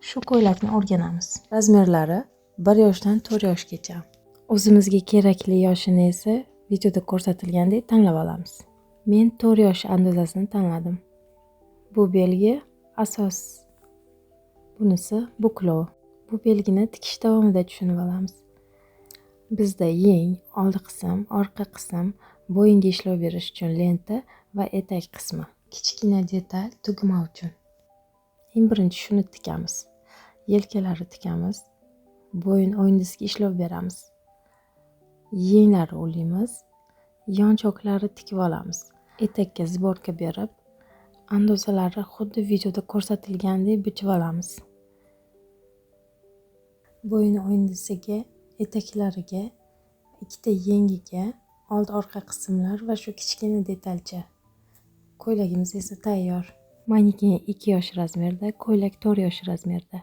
Shu ko'ylakni o'rganamiz. Razmerlari 1 yoshdan 4 yoshgacha. O'zimizga kerakli yoshini esa videoda ko'rsatilgandek tanlab olamiz. Men 4 yosh andozasini tanladim. Bu belgi asos. Bunisi buklov. Bu belgini tikish davomida tushunib olamiz. Bizda yeng, oldi qism, orqa qism, bo'yinga ishlov berish uchun lenta va etak qismi. Kichkina detal tugma uchun. Eng birinchi shuni tikamiz. Yelkalari tikamiz. Bo'yin o'yindisiga ishlov beramiz. Yenglari ulaymiz. Yonchoklari tikib olamiz. Etakka сборка berib, andozalari xuddi videoda ko'rsatilgandek bichib olamiz. Bo'yin o'yindisiga, etaklariga, ikkita yengiga, old orqa qismlar va shu kichkina detalcha. Ko'ylagimiz esa tayyor. Maneken 2 yosh razmerda, ko'ylak 4 yosh razmerda.